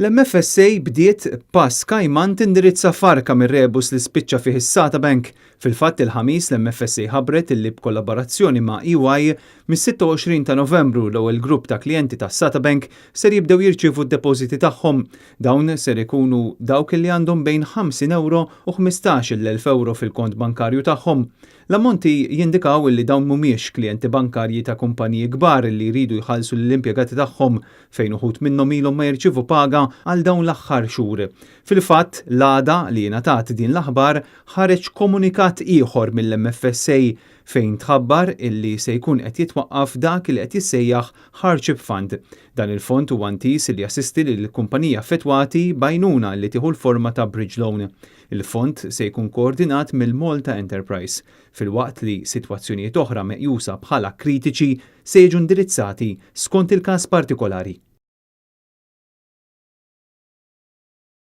L-MFSA bdiet pass kajman tindirizza farka mir-rebus li spiċċa fih is-Sata Bank. Fil-fatt il-Ħamis l-MFSA ħabbret illi b'kollaborazzjoni ma' EY mis-26 ta' Novembru l-ewwel grupp ta' klijenti tas-Sata Bank ser jibdew jirċievu d-depożiti tagħhom. Dawn ser ikunu dawk li għandhom bejn 50 euro u 15,000 euro fil-kont bankarju tagħhom. L-ammonti jindikaw li dawn mhumiex klijenti bankarji ta' kumpaniji kbar li jridu jħallsu lill-impjegati tagħhom fejn uħud minnhom ilhom ma jirċievu paga għal dawn l-aħħar xhur. Fil-fatt, l-għada li ngħatat din l-aħbar ħareġ komunikat ieħor mill-MFSA fejn tħabbar illi se jkun qed jitwaqqaf dak li qed jissejjaħ Hardship Fund. Dan il-fond huwa intiż li jassisti lil kumpaniji affettwati b'għajnuna li tieħu l-forma ta' bridge loan. Il-fond se jkun koordinat mill-Malta Enterprise, filwaqt li sitwazzjonijiet oħra meqjusa bħala kritiċi se jiġu indirizzati skont il-każ partikolari.